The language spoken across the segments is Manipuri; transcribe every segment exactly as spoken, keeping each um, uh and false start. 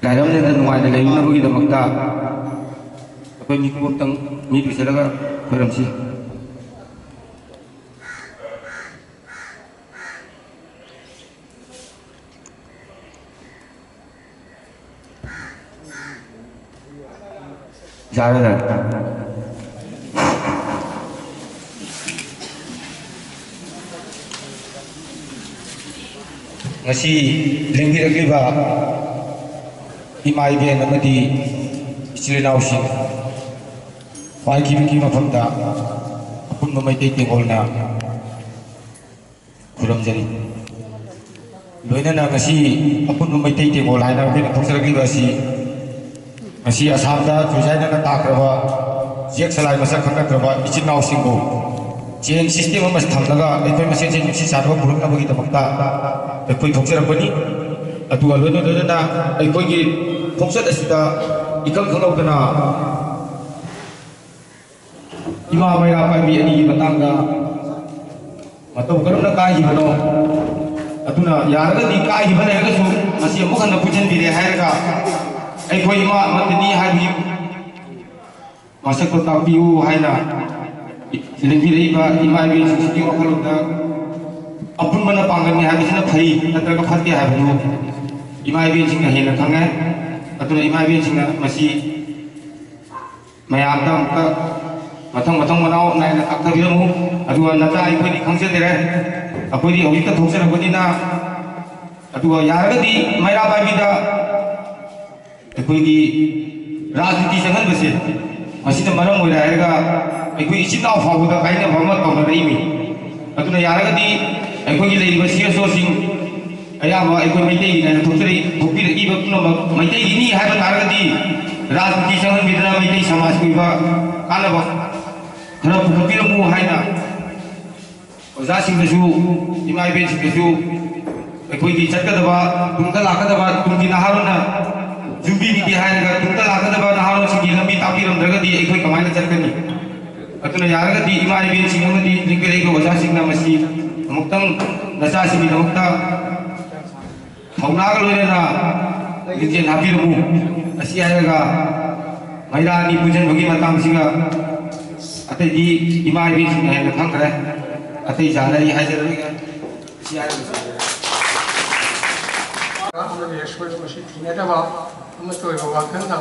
ꯂꯥꯏꯔꯝꯅꯗ ꯅꯨꯡꯉꯥꯏꯅ ꯂꯩꯅꯅꯕꯒꯤꯗꯃꯛꯇ ꯑꯩꯈꯣꯏ ꯃꯤꯄꯨꯝ ꯑꯃꯇꯪ ꯃꯤꯠ ꯎꯏꯁꯤꯜꯂꯒ ꯈꯣꯏꯔꯝꯁꯤ꯫ ꯌꯥꯔꯦ, ꯌꯥꯔꯦ꯫ ꯉꯁꯤ ꯂꯦꯡꯕꯤꯔꯛꯂꯤꯕ ꯏꯃꯥ ꯏꯕꯦꯟ ꯑꯃꯗꯤ ꯏꯆꯤꯜ ꯏꯅꯥꯎꯁꯤꯡ, ꯍꯥꯏꯈꯤꯕꯒꯤ ꯃꯐꯝꯗ ꯑꯄꯨꯟꯕ ꯃꯩꯇꯩ ꯇꯦꯡꯒꯣꯜꯅ ꯈꯨꯔꯨꯝꯖꯔꯤ꯫ ꯂꯣꯏꯅꯅ ꯉꯁꯤ ꯑꯄꯨꯟꯕ ꯃꯩꯇꯩ ꯇꯦꯡꯒꯣꯜ ꯍꯥꯏꯅ ꯑꯩꯈꯣꯏꯅ ꯊꯣꯛꯆꯔꯛꯂꯤꯕ ꯑꯁꯤ ꯉꯁꯤ ꯑꯁꯥꯝꯗ ꯆꯨꯖꯥꯏꯅꯅ ꯇꯥꯈ꯭ꯔꯕ ꯖꯦꯛ ꯁꯂꯥꯏ ꯃꯁꯛ ꯈꯪꯅꯗ꯭ꯔꯕ ꯏꯆꯤꯟ ꯏꯅꯥꯎꯁꯤꯡꯕꯨ ꯆꯦꯟ ꯁꯤꯁꯇꯦꯝ ꯑꯃ ꯊꯝꯂꯒ ꯑꯩꯈꯣꯏ ꯃꯁꯦꯟꯁꯦ ꯅꯨꯡꯁꯤ ꯆꯥꯟꯅꯕ ꯄꯨꯔꯛꯅꯕꯒꯤꯗꯃꯛꯇ ꯑꯩꯈꯣꯏ ꯊꯣꯛꯆꯔꯛꯄꯅꯤ꯫ ꯑꯗꯨꯒ ꯂꯣꯏꯅ ꯂꯣꯏꯅꯅ ꯑꯩꯈꯣꯏꯒꯤ ꯈꯣꯡꯆꯠ ꯑꯁꯤꯗ ꯏꯈꯪ ꯈꯪꯍꯧꯗꯅ ꯏꯃꯥ ꯃꯩꯔꯥ ꯄꯥꯏꯕꯤ ꯑꯅꯤꯒꯤ ꯃꯇꯥꯡꯗ ꯃꯇꯧ ꯀꯔꯝꯅ ꯀꯥꯏꯈꯤꯕꯅꯣ, ꯑꯗꯨꯅ ꯌꯥꯔꯒꯗꯤ ꯀꯥꯏꯈꯤꯕ ꯂꯩꯔꯒꯁꯨ ꯃꯁꯤ ꯑꯃꯨꯛ ꯍꯟꯅ ꯄꯨꯟꯁꯤꯟꯕꯤꯔꯦ ꯍꯥꯏꯔꯒ ꯑꯩꯈꯣꯏ ꯏꯃꯥ ꯑꯃꯠꯇꯅꯤ ꯍꯥꯏꯕꯒꯤ ꯃꯁꯛꯇꯣ ꯇꯥꯛꯄꯤꯌꯨ ꯍꯥꯏꯅ ꯂꯦꯡꯕꯤꯔꯛꯏꯕ ꯏꯃꯥ ꯏꯕꯦꯟꯁꯤꯡꯁꯤꯒꯤ ꯋꯥꯈꯜꯂꯣꯟꯗ ꯑꯄꯨꯟꯕꯅ ꯄꯥꯡꯒꯜꯅꯤ ꯍꯥꯏꯕꯁꯤꯅ ꯐꯩ ꯅꯠꯇ꯭ꯔꯒ ꯐꯠꯇꯦ ꯍꯥꯏꯕꯗꯨ ꯏꯃꯥ ꯏꯕꯦꯟꯁꯤꯡꯅ ꯍꯦꯟꯅ ꯈꯪꯉꯦ꯫ ꯑꯗꯨꯅ ꯏꯃꯥ ꯏꯕꯦꯟꯁꯤꯡꯅ ꯃꯁꯤ ꯃꯌꯥꯝꯗ ꯑꯃꯨꯛꯇ ꯃꯊꯪ ꯃꯊꯪ ꯃꯅꯥꯎ ꯅꯥꯏꯅ ꯇꯥꯛꯊꯕꯤꯔꯝꯃꯨ꯫ ꯑꯗꯨꯒ ꯅꯆꯥ ꯑꯩꯈꯣꯏꯗꯤ ꯈꯪꯖꯗꯔꯦ, ꯑꯩꯈꯣꯏꯗꯤ ꯍꯧꯖꯤꯛꯇ ꯊꯣꯛꯆꯔꯛꯄꯅꯤꯅ꯫ ꯑꯗꯨꯒ ꯌꯥꯔꯒꯗꯤ ꯃꯩꯔꯥ ꯄꯥꯏꯕꯤꯗ ꯑꯩꯈꯣꯏꯒꯤ ꯔꯥꯖꯅꯤꯇꯤ ꯆꯪꯍꯟꯕꯁꯦ ꯃꯁꯤꯅ ꯃꯔꯝ ꯑꯣꯏꯔꯦ ꯍꯥꯏꯔꯒ ꯑꯩꯈꯣꯏ ꯏꯆꯤꯟ ꯏꯅꯥꯎ ꯐꯥꯎꯕꯗ ꯀꯥꯏꯅꯕ ꯑꯃ ꯇꯧꯅꯔꯛꯏꯃꯤ꯫ ꯑꯗꯨꯅ ꯌꯥꯔꯒꯗꯤ ꯑꯩꯈꯣꯏꯒꯤ ꯂꯩꯔꯤꯕ ꯁꯤ ꯑꯦꯁ ꯑꯣꯁꯤꯡ ꯑꯌꯥꯝꯕ ꯑꯩꯈꯣꯏ ꯃꯩꯇꯩꯒꯤꯅ ꯊꯣꯛꯆꯔꯛꯏ, ꯊꯣꯛꯄꯤꯔꯛꯏꯕ ꯄꯨꯝꯅꯃꯛ ꯃꯩꯇꯩꯒꯤꯅꯤ ꯍꯥꯏꯕ ꯇꯥꯔꯒꯗꯤ ꯔꯥꯖꯅꯤꯇꯤ ꯆꯪꯍꯟꯕꯤꯗꯅ ꯃꯩꯇꯩ ꯁꯃꯥꯖꯀꯤ ꯑꯣꯏꯕ ꯀꯥꯟꯅꯕ ꯈꯔ ꯄꯨꯊꯣꯛꯄꯤꯔꯝꯃꯨ ꯍꯥꯏꯅ ꯑꯣꯖꯥꯁꯤꯡꯗꯁꯨ, ꯏꯃꯥ ꯏꯕꯦꯟꯁꯤꯡꯗꯁꯨ ꯑꯩꯈꯣꯏꯒꯤ ꯆꯠꯀꯗꯕ, ꯇꯨꯡꯗ ꯂꯥꯛꯀꯗꯕ ꯇꯨꯡꯒꯤ ꯅꯍꯥꯔꯣꯟꯅ ꯌꯨꯝꯕꯤꯔꯤꯒꯦ ꯍꯥꯏꯔꯒ ꯇꯨꯡꯗ ꯂꯥꯛꯀꯗꯕ ꯅꯍꯥꯔꯣꯟꯁꯤꯡꯒꯤ ꯂꯝꯕꯤ ꯇꯥꯛꯄꯤꯔꯝꯗ꯭ꯔꯒꯗꯤ ꯑꯩꯈꯣꯏ ꯀꯃꯥꯏꯅ ꯆꯠꯀꯅꯤ? ꯑꯗꯨꯅ ꯌꯥꯔꯒꯗꯤ ꯏꯃꯥ ꯏꯕꯦꯟꯁꯤꯡ ꯑꯃꯗꯤ ꯂꯩꯀꯥꯏꯒꯤ ꯑꯣꯖꯥꯁꯤꯡꯅ ꯃꯁꯤ ꯑꯃꯨꯛꯇꯪ ꯅꯆꯥꯁꯤꯡꯒꯤꯗꯃꯛꯇ ꯊꯧꯅꯥꯒ ꯂꯣꯏꯅꯅ ꯂꯤꯡꯖꯦꯜ ꯍꯥꯞꯄꯤꯔꯝꯃꯨ꯫ ꯑꯁꯤ ꯍꯥꯏꯔꯒ ꯃꯩꯔꯥ ꯑꯅꯤ ꯄꯨꯟꯁꯤꯟꯕꯒꯤ ꯃꯇꯥꯡꯁꯤꯒ ꯑꯇꯩꯗꯤ ꯏꯃꯥ ꯏꯕꯦꯟꯁꯤꯡꯅ ꯍꯦꯟꯅ ꯈꯪꯈ꯭ꯔꯦ꯫ ꯑꯇꯩ ꯖꯥꯠꯅ ꯑꯩ ꯍꯥꯏꯖꯔꯔꯣꯏꯒꯦ꯫ ꯑꯁꯤ ꯍꯥꯏꯔꯒ ꯑꯃꯗꯤ ꯑꯁꯣꯏꯕ ꯃꯁꯤ ꯊꯤꯅꯗꯕ ꯑꯃꯠꯇ ꯑꯣꯏꯕ ꯋꯥꯈꯜꯗ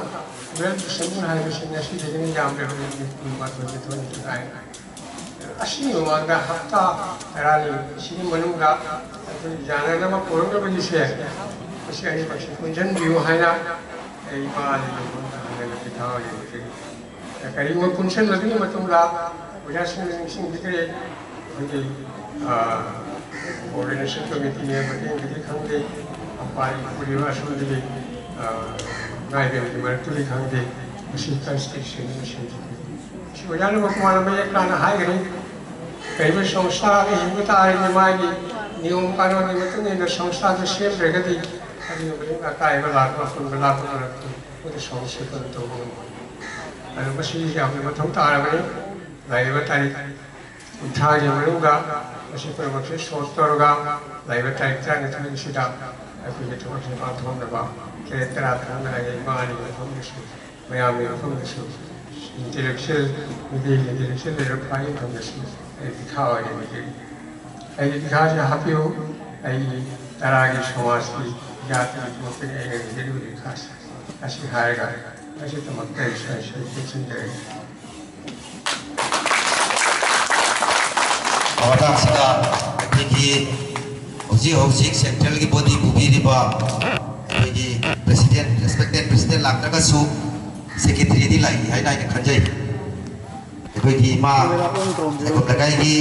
ꯋꯦꯜ ꯄꯨꯁꯟꯕ ꯍꯥꯏꯕꯁꯤ ꯉꯁꯤꯗꯒꯤꯅ ꯌꯥꯝꯗ꯭ꯔꯕꯗ ꯃꯤꯅꯤꯠ ꯀꯨꯟꯃꯥꯊꯣꯏ ꯅꯤꯊꯣꯏ ꯅꯤꯊꯣꯏ ꯍꯥꯏ꯫ ꯑꯁꯤꯒꯤ ꯃꯃꯥꯡꯗ ꯍꯞꯇꯥ ꯇꯔꯥꯅꯤ ꯁꯤꯒꯤ ꯃꯅꯨꯡꯗ ꯑꯩꯈꯣꯏ ꯌꯥꯅꯅꯕ ꯄꯨꯔꯛꯅꯕꯒꯤꯁꯦ ꯃꯁꯤ ꯑꯅꯤꯃꯛꯁꯤ ꯄꯨꯟꯁꯤꯟꯕꯤꯌꯨ ꯍꯥꯏꯅ ꯑꯩ ꯏꯃꯥ ꯑꯅꯤꯒꯤ ꯃꯐꯝꯗ ꯍꯟꯅ ꯅꯨꯃꯤꯠ ꯊꯥ ꯑꯣꯏꯔꯤꯕꯗꯒꯤ ꯀꯔꯤꯒꯨꯝꯕ ꯄꯨꯟꯁꯤꯟꯕꯗꯨꯒꯤ ꯃꯇꯨꯡꯗ ꯑꯣꯖꯥꯁꯤꯡꯅ ꯅꯤꯡꯁꯤꯡꯕꯤꯗ꯭ꯔꯦ꯫ ꯑꯩꯈꯣꯏꯒꯤ ꯑꯣꯔꯒꯅꯥꯏꯖꯦꯁꯟ ꯀꯃꯤꯇꯤꯅ ꯃꯇꯦꯡꯗꯒꯤ ꯈꯪꯗꯦ, ꯃꯄꯥꯟ ꯄꯨꯔꯤꯕ ꯑꯁꯣꯝꯗꯒꯤ ꯉꯥꯏꯕꯦꯟꯒꯤ ꯃꯔꯛꯇꯒꯤ ꯈꯪꯗꯦ, ꯃꯁꯤ ꯀꯟꯁꯇꯤꯇ꯭ꯌꯨꯁꯟ ꯁꯦꯝꯖꯤꯟꯕꯤꯌꯨ꯫ ꯁꯤ ꯑꯣꯖꯥꯅ ꯃꯄꯨꯡ ꯐꯥꯅ ꯃꯌꯦꯛ ꯇꯥꯅ ꯍꯥꯏꯈ꯭ꯔꯦ꯫ ꯀꯔꯤꯒꯨꯝꯕ ꯁꯪꯁꯊꯥ ꯑꯃ ꯍꯤꯡꯕ ꯇꯥꯔꯗꯤ ꯃꯥꯒꯤ ꯅꯤꯌꯣꯝ ꯀꯥꯅꯣꯟꯒꯤ ꯃꯇꯨꯡ ꯏꯟꯅ ꯁꯪꯁꯊꯥꯗꯨ ꯁꯦꯝꯗ꯭ꯔꯒꯗꯤ ꯑꯗꯨꯒꯨꯝꯕ ꯑꯀꯥꯏꯕ ꯂꯥꯛꯄ ꯑꯄꯨꯟꯕ ꯂꯥꯛꯄ ꯃꯔꯛꯇ ꯑꯩꯈꯣꯏꯅ ꯁꯪꯁꯊꯥ ꯇꯧꯕ ꯉꯝꯃꯣꯏ꯫ ꯑꯗꯨ ꯃꯁꯤ ꯌꯥꯝꯅ ꯃꯊꯧ ꯇꯥꯔꯕꯅꯤ꯫ ꯂꯥꯛꯏꯕ ꯇꯥꯔꯤꯛ ꯀꯨꯟꯊ꯭ꯔꯥꯒꯤ ꯃꯅꯨꯡꯗ ꯃꯁꯤ ꯄꯨꯝꯅꯃꯛꯁꯦ ꯁꯣꯜꯕ ꯇꯧꯔꯒ ꯂꯥꯛꯏꯕ ꯇꯥꯔꯤꯛ ꯇꯔꯥꯅꯤꯊꯣꯏꯁꯤꯗ ꯑꯩꯈꯣꯏꯒꯤ ꯊꯕꯛꯁꯦ ꯄꯥꯡꯊꯣꯛꯅꯕ ꯇꯔꯦꯠ ꯇꯔꯥ ꯇꯔꯥꯃꯉꯥꯒꯤ ꯏꯃꯥꯒꯤ ꯃꯐꯝꯗꯁꯨ ꯃꯌꯥꯝꯒꯤ ꯃꯐꯝꯗꯁꯨ ꯏꯟꯇꯦꯂꯦꯛꯆꯨꯋꯦꯜ ꯃꯤꯗꯤꯌꯥꯒꯤ ꯏꯟꯇꯦꯂꯦꯛꯆꯨꯋꯦꯜ ꯂꯩꯔꯛ ꯈ꯭ꯋꯥꯏꯒꯤ ꯃꯐꯝꯗꯁꯨ ꯑꯩ ꯕꯤꯈꯥ ꯑꯣꯏꯅ ꯂꯩꯖꯔꯤ꯫ ꯑꯩꯒꯤ ꯕꯤꯈꯥꯁꯦ ꯍꯥꯞꯄꯤꯌꯨ꯫ ꯑꯩꯒꯤ ꯇꯔꯥꯒꯤ ꯁꯃꯥꯖꯀꯤ ꯖꯥꯇꯤꯒꯤ ꯄꯣꯠꯇꯅꯤ ꯑꯩꯅ ꯂꯩꯖꯔꯤꯕ ꯕꯤꯈꯥꯁꯦ꯫ ꯑꯁꯤ ꯍꯥꯏꯔꯒ ꯑꯁꯤꯗꯃꯛꯇ ꯑꯩ ꯁ꯭ꯋꯥꯏ ꯁ꯭ꯋꯥꯏ ꯇꯦꯛꯁꯤꯟꯖꯔꯒꯦ꯫ ꯃꯇꯥꯡꯁꯤꯗ ꯑꯩꯈꯣꯏꯒꯤ ꯍꯧꯖꯤꯛ ꯍꯧꯖꯤꯛ ꯁꯦꯟꯇ꯭ꯔꯦꯜꯒꯤ ꯕꯣꯗꯤ ꯄꯨꯕꯤꯔꯤꯕ ꯑꯩꯈꯣꯏꯒꯤ ꯄ꯭ꯔꯦꯁꯤꯗꯦꯟ, ꯔꯦꯁꯄꯦꯛꯇꯦꯠ ꯄ꯭ꯔꯦꯁꯤꯗꯦꯟ ꯂꯥꯛꯇ꯭ꯔꯒꯁꯨ ꯁꯦꯀ꯭ꯔꯦꯇꯔꯤꯗꯤ ꯂꯥꯛꯏ ꯍꯥꯏꯅ ꯑꯩꯅ ꯈꯟꯖꯩ꯫ ꯑꯩꯈꯣꯏꯒꯤ ꯏꯃꯥ ꯂꯩꯈꯣꯝ ꯂꯩꯀꯥꯏꯒꯤ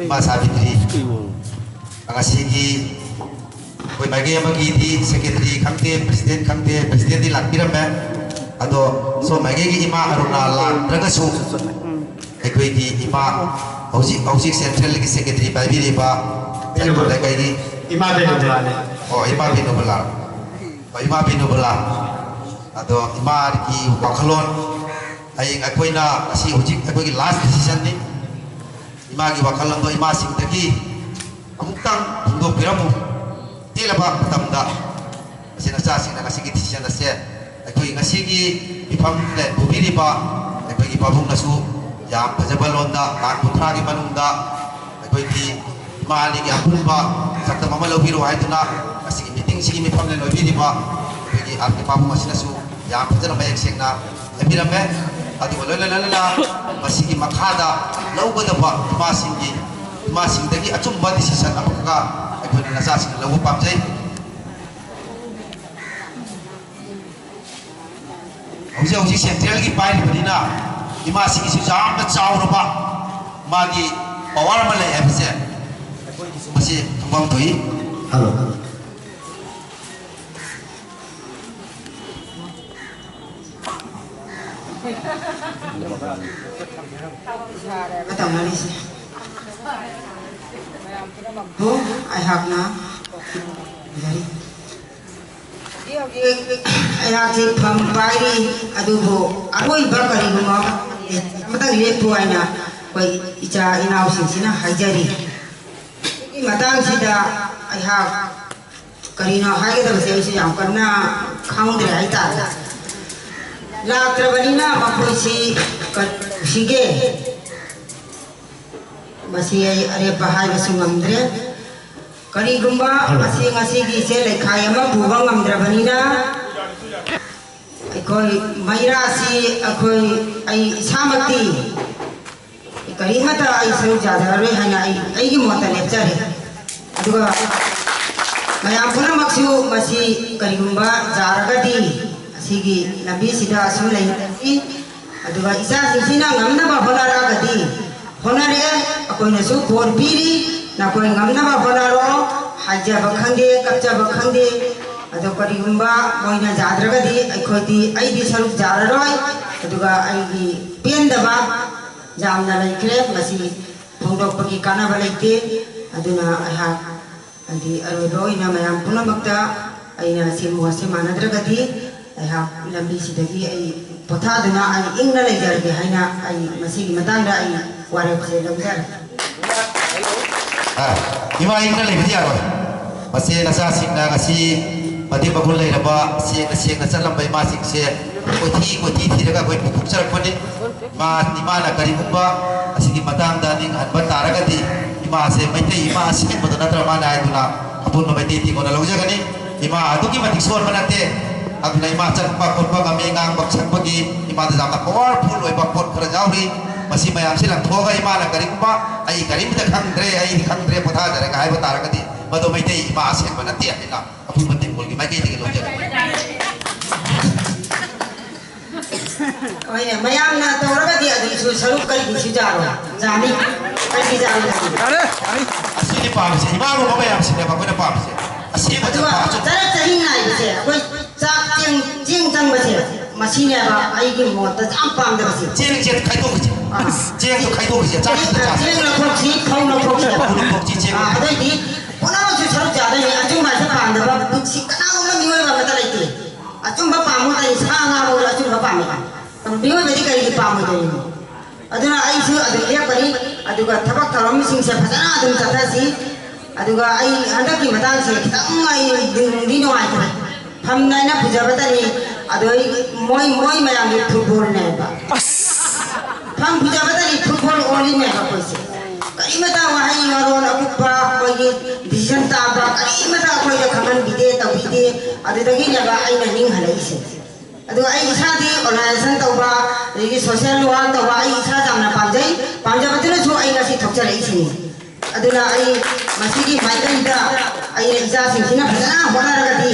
ꯏꯃꯥ ꯁꯥꯕꯤꯇ꯭ꯔꯤ ꯉꯁꯤꯒꯤ ꯑꯩꯈꯣꯏ ꯃꯥꯏꯀꯩ ꯑꯃꯒꯤꯗꯤ ꯁꯦꯀ꯭ꯔꯦꯇꯔꯤ ꯈꯪꯗꯦ, ꯄ꯭ꯔꯦꯁꯤꯗꯦꯟ ꯈꯪꯗꯦ, ꯄ꯭ꯔꯦꯁꯤꯗꯦꯟꯗꯤ ꯂꯥꯛꯄꯤꯔꯝꯃꯦ꯫ ꯑꯗꯣ ꯁꯣꯝ ꯃꯥꯏꯀꯩꯒꯤ ꯏꯃꯥ ꯑꯔꯨꯅꯥ ꯂꯥꯛꯇ꯭ꯔꯒꯁꯨ ꯑꯩꯈꯣꯏꯒꯤ ꯏꯃꯥ ꯍꯧꯖꯤꯛ ꯍꯧꯖꯤꯛ ꯁꯦꯟꯇ꯭ꯔꯦꯜꯒꯤ ꯁꯦꯀ꯭ꯔꯦꯇꯔꯤ ꯄꯥꯏꯕꯤꯔꯤꯕ ꯂꯩꯈꯣꯝ ꯂꯩꯀꯥꯏꯒꯤ ꯏꯃꯥ ꯕꯦꯅꯨꯕꯂꯥꯅꯦ꯫ ꯑꯣ, ꯏꯃꯥ ꯕꯤꯅꯨꯕꯂꯥ꯫ ꯑꯣ, ꯏꯃꯥ ꯕꯤꯅꯨꯕꯂꯥ꯫ ꯑꯗꯣ ꯏꯃꯥꯒꯤ ꯋꯥꯈꯜꯂꯣꯟ ꯍꯌꯦꯡ ꯑꯩꯈꯣꯏꯅ ꯑꯁꯤ ꯍꯧꯖꯤꯛ ꯑꯩꯈꯣꯏꯒꯤ ꯂꯥꯁ ꯗꯤꯁꯤꯖꯟꯅꯤ꯫ ꯏꯃꯥꯒꯤ ꯋꯥꯈꯜꯂꯣꯟꯗꯣ ꯏꯃꯥꯁꯤꯡꯗꯒꯤ ꯑꯃꯨꯛꯇꯪ ꯐꯣꯡꯗꯣꯛꯄꯤꯔꯝꯃꯨ꯫ ꯇꯦꯜꯂꯕ ꯃꯇꯝꯗ ꯅꯆꯥꯁꯤꯡꯅ ꯉꯁꯤꯒꯤ decision ꯑꯁꯦ ꯑꯩꯈꯣꯏ ꯉꯁꯤꯒꯤ ꯃꯤꯐꯝ ꯄꯨꯕꯤꯔꯤꯕ ꯑꯩꯈꯣꯏꯒꯤ ꯄꯥꯕꯨꯡꯅꯁꯨ ꯌꯥꯝ ꯐꯖꯕ ꯂꯣꯟꯗ ꯇꯥꯡ ꯀꯨꯟꯊ꯭ꯔꯥꯒꯤ ꯃꯅꯨꯡꯗ ꯑꯩꯈꯣꯏꯒꯤ ꯏꯃꯥ ꯑꯅꯤꯒꯤ ꯑꯄꯨꯟꯕ ꯁꯛꯇꯝ ꯑꯃ ꯂꯧꯕꯤꯔꯣ ꯍꯥꯏꯗꯨꯅ ꯉꯁꯤꯒꯤ meetingꯁꯤꯒꯤ ꯃꯤꯐꯝꯂꯦꯟ ꯑꯣꯏꯕꯤꯔꯤꯕ ꯑꯩꯈꯣꯏꯒꯤ ꯑꯥꯔ ꯀꯦ ꯄꯥꯕꯨꯡ ꯑꯁꯤꯅꯁꯨ ꯌꯥꯝ ꯐꯖꯅ ꯃꯌꯦꯛ ꯁꯦꯡꯅ ꯍꯥꯏꯕꯤꯔꯝꯃꯦ꯫ ꯑꯗꯨꯒ ꯂꯣꯏꯅ ꯂꯣꯏꯅꯅ ꯃꯁꯤꯒꯤ ꯃꯈꯥꯗ ꯂꯧꯒꯗꯕ ꯏꯃꯥꯁꯤꯡꯒꯤ, ꯏꯃꯥꯁꯤꯡꯗꯒꯤ ꯑꯆꯨꯝꯕ decision ꯑꯃꯈꯛ ꯑꯩꯈꯣꯏꯅ ꯅꯆꯥꯁꯤꯡꯅ ꯂꯧꯕ ꯄꯥꯝꯖꯩ꯫ ꯍꯧꯖꯤꯛ ꯍꯧꯖꯤꯛ centralꯒꯤ ꯄꯥꯏꯔꯤꯕꯅꯤꯅ ꯏꯃꯥꯁꯤꯒꯤꯁꯨ ꯌꯥꯝꯅ ꯆꯥꯎꯔꯕ ꯃꯥꯒꯤ power ꯑꯃ ꯂꯩ ꯍꯥꯏꯕꯁꯦ ꯃꯁꯤ ꯈꯪꯐꯝ ꯊꯣꯛꯏ꯫ ꯍꯜꯂꯣ꯫ ꯇꯧꯅꯔꯤꯁꯦ꯫ ꯍꯣ, ꯑꯩꯍꯥꯛꯅ ꯌꯥꯔꯤ꯫ ꯍꯧꯖꯤꯛ ꯍꯧꯖꯤꯛ ꯑꯩꯍꯥꯛꯁꯤ ꯐꯝ ꯄꯥꯏꯔꯤ, ꯑꯗꯨꯕꯨ ꯑꯔꯣꯏꯕ ꯀꯔꯤꯒꯨꯝꯕ ꯑꯃꯇꯪ ꯂꯦꯞꯄꯨ ꯍꯥꯏꯅ ꯑꯩꯈꯣꯏ ꯏꯆꯥ ꯏꯅꯥꯎꯁꯤꯡꯁꯤꯅ ꯍꯥꯏꯖꯔꯤ꯫ ꯁꯤꯒꯤ ꯃꯇꯥꯡꯁꯤꯗ ꯑꯩꯍꯥꯛ ꯀꯔꯤꯅꯣ ꯍꯥꯏꯒꯗꯕꯁꯦ ꯑꯩꯁꯨ ꯌꯥꯝ ꯀꯟꯅ ꯈꯪꯗ꯭ꯔꯦ ꯍꯥꯏꯇꯥꯔꯦ꯫ ꯂꯥꯛꯇ꯭ꯔꯕꯅꯤꯅ ꯃꯈꯣꯏꯁꯤ ꯀꯔꯤ ꯇꯧꯁꯤꯒꯦ? ꯃꯁꯤ ꯑꯩ ꯑꯔꯦꯞꯄ ꯍꯥꯏꯕꯁꯨ ꯉꯝꯗ꯭ꯔꯦ꯫ ꯀꯔꯤꯒꯨꯝꯕ ꯃꯁꯤ ꯉꯁꯤꯒꯤ ꯏꯆꯦ ꯂꯩꯈꯥꯏ ꯑꯃ ꯄꯨꯕ ꯉꯝꯗ꯭ꯔꯕꯅꯤꯅ ꯑꯩꯈꯣꯏ ꯃꯩꯔꯥꯁꯤ ꯑꯩꯈꯣꯏ, ꯑꯩ ꯏꯁꯥꯃꯛꯇꯤ ꯀꯔꯤꯃꯠꯇ ꯑꯩ ꯁꯔꯨꯛ ꯌꯥꯖꯔꯔꯣꯏ ꯍꯥꯏꯅ ꯑꯩ ꯑꯩꯒꯤ ꯃꯣꯠꯇ ꯂꯦꯞꯆꯔꯦ꯫ ꯑꯗꯨꯒ ꯃꯌꯥꯝ ꯄꯨꯝꯅꯃꯛꯁꯨ ꯃꯁꯤ ꯀꯔꯤꯒꯨꯝꯕ ꯌꯥꯔꯒꯗꯤ ꯑꯁꯤꯒꯤ ꯂꯝꯕꯤꯁꯤꯗ ꯑꯁꯨꯝ ꯂꯩꯅꯔꯁꯤ꯫ ꯑꯗꯨꯒ ꯏꯆꯥꯁꯤꯡꯁꯤꯅ ꯉꯝꯅꯕ ꯍꯣꯠꯅꯔꯛꯑꯒꯗꯤ ꯍꯣꯠꯅꯔꯛꯑꯦ, ꯑꯩꯈꯣꯏꯅꯁꯨ ꯚꯣꯠ ꯄꯤꯔꯤ, ꯅꯈꯣꯏ ꯉꯝꯅꯕ ꯍꯣꯠꯅꯔꯣ꯫ ꯍꯥꯏꯖꯕ ꯈꯪꯗꯦ, ꯀꯞꯆꯕ ꯈꯪꯗꯦ, ꯑꯗꯣ ꯀꯔꯤꯒꯨꯝꯕ ꯃꯣꯏꯅ ꯌꯥꯗ꯭ꯔꯒꯗꯤ ꯑꯩꯈꯣꯏꯗꯤ, ꯑꯩꯗꯤ ꯁꯔꯨꯛ ꯌꯥꯔꯔꯣꯏ꯫ ꯑꯗꯨꯒ ꯑꯩꯒꯤ ꯄꯦꯟꯗꯕ ꯌꯥꯝꯅ ꯂꯩꯈ꯭ꯔꯦ, ꯃꯁꯤ ꯐꯣꯡꯗꯣꯛꯄꯒꯤ ꯀꯥꯟꯅꯕ ꯂꯩꯇꯦ꯫ ꯑꯗꯨꯅ ꯑꯩꯍꯥꯛ ꯍꯥꯏꯗꯤ ꯑꯔꯣꯏꯕ ꯑꯣꯏꯅ ꯃꯌꯥꯝ ꯄꯨꯝꯅꯃꯛꯇ ꯑꯩꯅ ꯁꯤ ꯃꯣꯠꯁꯦ ꯃꯥꯟꯅꯗ꯭ꯔꯒꯗꯤ ꯑꯩꯍꯥꯛ ꯂꯝꯕꯤꯁꯤꯗꯒꯤ ꯑꯩ ꯄꯣꯊꯥꯗꯨꯅ ꯑꯩ ꯏꯪꯅ ꯂꯩꯖꯔꯒꯦ ꯍꯥꯏꯅ ꯑꯩ ꯃꯁꯤꯒꯤ ꯃꯇꯥꯡꯗ ꯑꯩ ꯋꯥꯔꯦꯞꯁꯦ ꯂꯧꯖꯔꯦ꯫ ꯑ, ꯏꯃꯥ ꯏꯪꯅ ꯂꯩꯕꯗꯤ ꯌꯥꯔꯣꯏ꯫ ꯃꯁꯤ ꯅꯆꯥꯁꯤꯡꯅ ꯉꯁꯤ ꯃꯇꯤꯛ ꯃꯒꯨꯟ ꯂꯩꯔꯕ, ꯁꯦꯡꯅ ꯁꯦꯡꯅ ꯆꯠꯂꯝꯕ ꯏꯃꯥꯁꯤꯡꯁꯦ ꯀꯣꯏꯊꯤ ꯀꯣꯏꯊꯤ ꯊꯤꯔꯒ ꯑꯩꯈꯣꯏ ꯄꯨꯊꯣꯛꯆꯔꯛꯄꯅꯤ꯫ ꯏꯃꯥ, ꯏꯃꯥꯅ ꯀꯔꯤꯒꯨꯝꯕ ꯑꯁꯤꯒꯤ ꯃꯇꯥꯡꯗ ꯅꯤꯡꯍꯟꯕ ꯇꯥꯔꯒꯗꯤ, ꯏꯃꯥꯁꯦ ꯃꯩꯇꯩ ꯏꯃꯥ ꯑꯁꯦꯡꯕꯗꯣ ꯅꯠꯇ꯭ꯔ ꯃꯥꯅ ꯍꯥꯏꯗꯨꯅ ꯑꯄꯨꯟꯕ ꯃꯩꯇꯩ ꯇꯦꯡꯒꯣꯟꯅ ꯂꯧꯖꯒꯅꯤ꯫ ꯏꯃꯥ ꯑꯗꯨꯛꯀꯤ ꯃꯇꯤꯛ ꯁꯣꯟꯕ ꯅꯠꯇꯦ꯫ ꯑꯗꯨꯅ ꯏꯃꯥ ꯆꯠꯄ ꯈꯣꯠꯄ, ꯉꯝꯃꯤ ꯉꯥꯡꯕ ꯁꯛꯄꯒꯤ ꯏꯃꯥꯗ ꯌꯥꯝꯅ powerful ꯑꯣꯏꯕ ꯄꯣꯠ ꯈꯔ ꯌꯥꯎꯔꯤ꯫ ꯃꯁꯤ ꯃꯌꯥꯝꯁꯤ ꯂꯪꯊꯣꯛꯑꯒ ꯏꯃꯥꯅ ꯀꯔꯤꯒꯨꯝꯕ "ꯑꯩ ꯀꯔꯤꯝꯇ ꯈꯪꯗ꯭ꯔꯦ, ꯑꯩꯗꯤ ꯈꯪꯗ꯭ꯔꯦ, ꯄꯣꯊꯥꯖꯔꯒꯦ" ꯍꯥꯏꯕ ꯇꯥꯔꯒꯗꯤ, ꯃꯗꯨ ꯃꯩꯇꯩ ꯏꯃꯥ ꯑꯁꯦꯡꯕ ꯅꯠꯇꯦ ꯍꯥꯏꯅ ꯑꯄꯨꯟꯕ ꯇꯦꯡꯒꯣꯜꯒꯤ ꯃꯥꯏꯀꯩꯗꯒꯤ ꯂꯧꯖꯒꯦ꯫ ꯍꯣꯏꯅꯦ, ꯃꯌꯥꯝꯅ ꯇꯧꯔꯒꯗꯤ ꯑꯗꯨꯒꯤꯁꯨ ꯁꯔꯨꯛ ꯀꯔꯤꯒꯤꯁꯨ ꯌꯥꯔꯣꯏ? ꯌꯥꯅꯤ꯫ ꯀꯔꯤꯒꯤ ꯌꯥꯔꯣꯏ? ꯌꯥꯔꯦ, ꯌꯥꯔꯦ꯫ ꯑꯁꯤꯅꯤ ꯄꯥꯝꯃꯤꯁꯦ, ꯏꯃꯥꯒꯨꯝꯕ ꯃꯌꯥꯝꯁꯤꯅꯦꯕ ꯑꯩꯈꯣꯏꯅ ꯄꯥꯝꯃꯤꯁꯦ꯫ ꯑꯁꯦꯡꯕ ꯑꯗꯨꯒ ꯆꯠꯄ ꯑꯆꯨꯝꯕ꯫ ꯆꯔꯛ ꯆꯍꯤꯡ ꯅꯥꯏꯕꯁꯦ, ꯑꯩꯈꯣꯏ ꯆꯥꯛ ꯆꯦꯡ, ꯆꯦꯡ ꯆꯪꯕꯁꯦ, ꯃꯁꯤꯅꯦꯕ ꯑꯩꯒꯤ ꯃꯣꯠꯇ ꯌꯥꯝ ꯄꯥꯝꯗꯕꯁꯦ꯫ ꯆꯦꯡꯁꯦ ꯈꯥꯏꯗꯣꯛꯈꯤꯁꯦ꯫ ꯑꯥ꯫ ꯆꯦꯡꯗꯣ ꯈꯥꯏꯗꯣꯛꯈꯤꯁꯦ꯫ ꯆꯥꯛ ꯆꯦꯡ, ꯈꯤꯇ ꯆꯥꯁꯦ꯫ ꯆꯦꯡ ꯂꯧꯊꯣꯛꯁꯤ, ꯐꯧ ꯂꯧꯊꯣꯛꯁꯤ꯫ ꯐꯧ ꯂꯧꯊꯣꯛꯁꯤ, ꯆꯦꯡ ꯑꯥ, ꯂꯧꯊꯣꯛꯁꯤ꯫ ꯑꯗꯩꯗꯤ ꯄꯨꯝꯅꯃꯛꯁꯨ ꯁꯔꯨꯛ ꯌꯥꯗꯣꯏꯅꯤ꯫ ꯑꯆꯨꯝꯕ ꯍꯥꯏꯁꯦ ꯄꯥꯝꯗꯕ ꯄꯨꯟꯁꯤ ꯀꯅꯥꯒꯨꯝꯕ ꯃꯤꯑꯣꯏꯕ ꯑꯃꯠꯇ ꯂꯩꯇꯦ꯫ ꯑꯆꯨꯝꯕ ꯄꯥꯝꯃꯨ ꯇꯥꯏ, ꯁꯥ ꯉꯥ ꯑꯣꯏꯔꯣ ꯑꯆꯨꯝꯕ ꯄꯥꯝꯃꯤ꯫ ꯃꯤꯑꯣꯏꯕꯗꯤ ꯀꯔꯤꯒꯤ ꯄꯥꯝꯃꯣꯏꯗꯣꯏꯅꯣ? ꯑꯗꯨꯅ ꯑꯩꯁꯨ ꯑꯗꯨꯝ ꯂꯦꯞꯄꯅꯤ꯫ ꯑꯗꯨꯒ ꯊꯕꯛ ꯊꯧꯔꯝꯁꯤꯡꯁꯦ ꯐꯖꯅ ꯑꯗꯨꯝ ꯆꯠꯊꯁꯤ꯫ ꯑꯗꯨꯒ ꯑꯩ ꯍꯟꯗꯛꯀꯤ ꯃꯇꯥꯡꯁꯦ ꯈꯤꯇꯪ ꯑꯩ ꯅꯨꯡꯗꯤ ꯅꯨꯡꯉꯥꯏꯇ꯭ꯔꯦ꯫ ꯐꯝꯅ ꯑꯩꯅ ꯄꯨꯖꯕꯗꯅꯤ, ꯑꯗꯣ ꯑꯩ ꯃꯣꯏ, ꯃꯣꯏ ꯃꯌꯥꯝꯒꯤ ꯐꯨꯠꯕꯣꯜꯅꯦꯕ꯫ ꯑꯁ! ꯐꯝ ꯄꯨꯖꯕꯗꯅꯤ ꯐꯨꯠꯕꯣꯜ ꯑꯣꯜꯂꯤꯅꯦꯕ ꯑꯩꯈꯣꯏꯁꯦ꯫ ꯀꯔꯤꯃꯇ ꯋꯥꯍꯩ ꯃꯔꯣꯟ ꯑꯀꯨꯞꯄ ꯑꯩꯈꯣꯏꯒꯤ decision ꯇꯥꯕ ꯀꯔꯤꯃꯇ ꯑꯩꯈꯣꯏꯗ ꯈꯪꯍꯟꯕꯤꯗꯦ, ꯇꯧꯕꯤꯗꯦ꯫ ꯑꯗꯨꯗꯒꯤꯅꯦꯕ ꯑꯩꯅ ꯅꯤꯡ ꯍꯜꯂꯛꯏꯁꯦ꯫ ꯑꯗꯨꯒ ꯑꯩ ꯏꯁꯥꯗꯤ organization ꯇꯧꯕ, ꯑꯗꯒꯤ social work ꯇꯧꯕ ꯑꯩ ꯏꯁꯥ ꯌꯥꯝꯅ ꯄꯥꯝꯖꯩ꯫ ꯄꯥꯝꯖꯕꯗꯨꯅꯁꯨ ꯑꯩ ꯉꯁꯤ ꯊꯣꯛꯆꯔꯛꯏꯁꯤꯅꯤ꯫ ꯑꯗꯨꯅ ꯑꯩ ꯃꯁꯤꯒꯤ ꯃꯥꯏꯀꯩꯗ ꯑꯩꯅ ꯏꯆꯥꯁꯤꯡꯁꯤꯅ ꯐꯖꯅ ꯍꯣꯠꯅꯔꯒꯗꯤ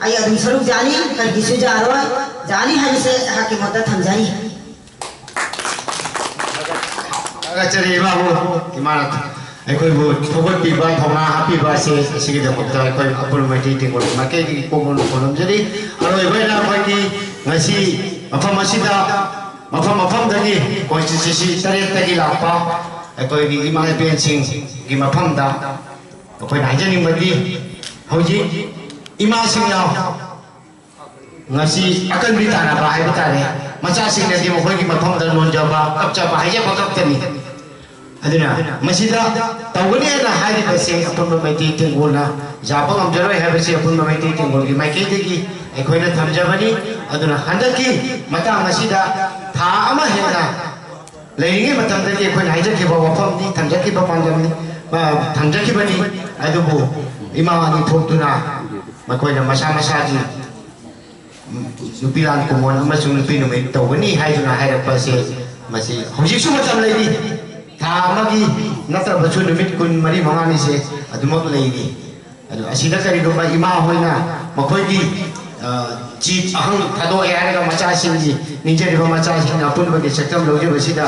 ꯑꯩ ꯑꯗꯨꯝ ꯁꯔꯨꯛ ꯌꯥꯅꯤ, ꯀꯔꯤꯒꯤꯁꯨ ꯌꯥꯔꯣꯏ, ꯌꯥꯅꯤ ꯍꯥꯏꯕꯁꯦ ꯑꯩꯍꯥꯛꯀꯤ ꯃꯣꯠꯇ ꯊꯝꯖꯔꯤ꯫ ꯊꯥꯒꯠꯆꯔꯤ ꯏꯃꯥꯕꯨ, ꯏꯃꯥꯅ ꯑꯩꯈꯣꯏꯕꯨ ꯊꯧꯒꯠꯄꯤꯕ, ꯊꯧꯅꯥ ꯍꯥꯞꯄꯤꯕ ꯑꯁꯤ, ꯑꯁꯤꯒꯤꯗꯃꯛꯇ ꯑꯩꯈꯣꯏ ꯑꯄꯨꯟꯕ ꯃꯩꯇꯩ ꯇꯦꯡꯒꯣꯜ ꯃꯥꯏꯀꯩꯗꯒꯤ ꯀꯣꯡꯒꯣꯜ ꯈꯣꯏꯔꯨꯝꯖꯔꯤ꯫ ꯑꯔꯣꯏꯕ ꯑꯣꯏꯅ ꯑꯩꯈꯣꯏꯒꯤ ꯉꯁꯤ ꯃꯐꯝ ꯑꯁꯤꯗ, ꯃꯐꯝ ꯃꯐꯝꯗꯒꯤ constituency ꯇꯔꯦꯠꯇꯒꯤ ꯂꯥꯛꯄ ꯑꯩꯈꯣꯏꯒꯤ ꯏꯃꯥ ꯏꯕꯦꯟꯁꯤꯡꯒꯤ ꯃꯐꯝꯗ ꯑꯩꯈꯣꯏꯅ ꯍꯥꯏꯖꯅꯤꯡꯕꯗꯤ, ꯍꯧꯖꯤꯛ ꯏꯃꯥꯁꯤꯡꯅ ꯉꯁꯤ ꯑꯀꯟꯕꯤ ꯇꯥꯟꯅꯕ ꯍꯥꯏꯕ ꯇꯥꯔꯦ꯫ ꯃꯆꯥꯁꯤꯡꯅꯗꯤ ꯃꯈꯣꯏꯒꯤ ꯃꯐꯝꯗ ꯅꯣꯟꯖꯕ, ꯀꯞꯆꯕ, ꯍꯥꯏꯖꯕ ꯈꯛꯇꯅꯤ꯫ ꯑꯗꯨꯅ ꯃꯁꯤꯗ ꯇꯧꯒꯅꯤ ꯍꯥꯏꯅ ꯍꯥꯏꯔꯤꯕꯁꯦ ꯑꯄꯨꯟꯕ ꯃꯩꯇꯩ ꯇꯦꯡꯒꯣꯜꯅ ꯌꯥꯕ ꯉꯝꯖꯔꯣꯏ ꯍꯥꯏꯕꯁꯤ ꯑꯄꯨꯟꯕ ꯃꯩꯇꯩ ꯇꯦꯡꯒꯣꯜꯒꯤ ꯃꯥꯏꯀꯩꯗꯒꯤ ꯑꯩꯈꯣꯏꯅ ꯊꯝꯖꯕꯅꯤ꯫ ꯑꯗꯨꯅ ꯍꯟꯗꯛꯀꯤ ꯃꯇꯥꯡ ꯑꯁꯤꯗ ꯊꯥ ꯑꯃ ꯍꯦꯟꯅ ꯂꯩꯔꯤꯉꯩ ꯃꯇꯝꯗꯒꯤ ꯑꯩꯈꯣꯏꯅ ꯍꯥꯏꯖꯈꯤꯕ ꯋꯥꯐꯝꯅꯤ, ꯊꯝꯖꯈꯤꯕ ꯄꯥꯟꯗꯝꯅꯤ, ꯑ, ꯊꯝꯖꯈꯤꯕꯅꯤ꯫ ꯑꯗꯨꯕꯨ ꯏꯃꯥ ꯑꯅꯤ ꯊꯣꯛꯇꯨꯅ ꯃꯈꯣꯏꯅ ꯃꯁꯥ ꯃꯁꯥꯒꯤ ꯅꯨꯄꯤ ꯂꯥꯟ ꯀꯨꯝꯑꯣꯟ ꯑꯃꯁꯨꯡ ꯅꯨꯄꯤ ꯅꯨꯃꯤꯠ ꯇꯧꯒꯅꯤ ꯍꯥꯏꯗꯨꯅ ꯍꯥꯏꯔꯛꯄ ꯑꯁꯤ, ꯃꯁꯤ ꯍꯧꯖꯤꯛꯁꯨ ꯃꯇꯝ ꯂꯩꯔꯤ꯫ ꯊꯥ ꯑꯃꯒꯤ ꯅꯠꯇ꯭ꯔꯕꯁꯨ ꯅꯨꯃꯤꯠ ꯀꯨꯟ ꯃꯔꯤ ꯃꯉꯥꯅꯤꯁꯦ ꯑꯗꯨꯃꯛ ꯂꯩꯔꯤ꯫ ꯑꯗꯨ ꯑꯁꯤꯗ ꯀꯔꯤꯒꯨꯝꯕ ꯏꯃꯥ ꯍꯣꯏꯅ ꯃꯈꯣꯏꯒꯤ, ꯑ, ꯆꯤꯠ ꯑꯍꯪ ꯊꯥꯗꯣꯛꯑꯦ ꯍꯥꯏꯔꯒ ꯃꯆꯥꯁꯤꯡꯒꯤ, ꯅꯤꯡꯖꯔꯤꯕ ꯃꯆꯥꯁꯤꯡꯅ ꯑꯄꯨꯟꯕꯒꯤ ꯁꯛꯇꯝ ꯂꯧꯖꯕꯁꯤꯗ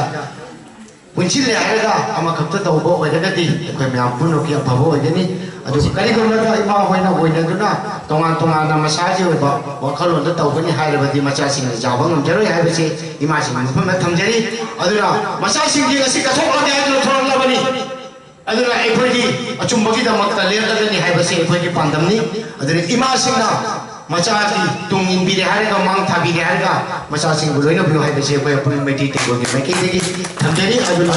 ꯄꯨꯟꯁꯤꯜꯂꯦ ꯍꯥꯏꯔꯒ ꯑꯃꯈꯛꯇ ꯇꯧꯕ ꯑꯣꯏꯔꯒꯗꯤ ꯑꯩꯈꯣꯏ ꯃꯌꯥꯝ ꯄꯨꯝꯅꯃꯛꯀꯤ ꯑꯐꯕ ꯑꯣꯏꯒꯅꯤ꯫ ꯑꯗꯨ ꯀꯔꯤꯒꯨꯝꯕꯗ ꯏꯃꯥ ꯍꯣꯏꯅ ꯑꯣꯏꯅꯗꯨꯅ ꯇꯣꯉꯥꯟ ꯇꯣꯉꯥꯟꯅ ꯃꯁꯥꯒꯤ ꯑꯣꯏꯕ ꯋꯥꯈꯜꯂꯣꯟꯗ ꯇꯧꯒꯅꯤ ꯍꯥꯏꯔꯕꯗꯤ ꯃꯆꯥꯁꯤꯡꯅ ꯌꯥꯕ ꯉꯝꯖꯔꯣꯏ ꯍꯥꯏꯕꯁꯤ ꯏꯃꯥꯁꯤꯡꯒꯤ ꯃꯐꯝꯗ ꯊꯝꯖꯔꯤ꯫ ꯑꯗꯨꯅ ꯃꯆꯥꯁꯤꯡꯁꯤ ꯉꯁꯤ ꯀꯠꯊꯣꯛꯂꯒꯦ ꯍꯥꯏꯗꯨꯅ ꯊꯣꯔꯛꯂꯕꯅꯤ꯫ ꯑꯗꯨꯅ ꯑꯩꯈꯣꯏꯗꯤ ꯑꯆꯨꯝꯕꯒꯤꯗꯃꯛꯇ ꯂꯦꯞꯂꯒꯅꯤ ꯍꯥꯏꯕꯁꯤ ꯑꯩꯈꯣꯏꯒꯤ ꯄꯥꯟꯗꯝꯅꯤ꯫ ꯑꯗꯨꯅ ꯏꯃꯥꯁꯤꯡꯅ ꯃꯆꯥꯒꯤ ꯇꯨꯡ ꯏꯟꯕꯤꯔꯦ ꯍꯥꯏꯔꯒ, ꯃꯥꯡ ꯊꯥꯕꯤꯔꯦ ꯍꯥꯏꯔꯒ ꯃꯆꯥꯁꯤꯡꯕꯨ ꯂꯣꯏꯅꯕꯤꯌꯨ ꯍꯥꯏꯕꯁꯤ ꯑꯩꯈꯣꯏ ꯑꯄꯨꯟꯕ ꯃꯩꯇꯩ ꯇꯦꯡꯒꯣꯜꯒꯤ ꯃꯥꯏꯀꯩꯗꯒꯤ ꯊꯝꯖꯔꯤ꯫ ꯑꯗꯨꯅ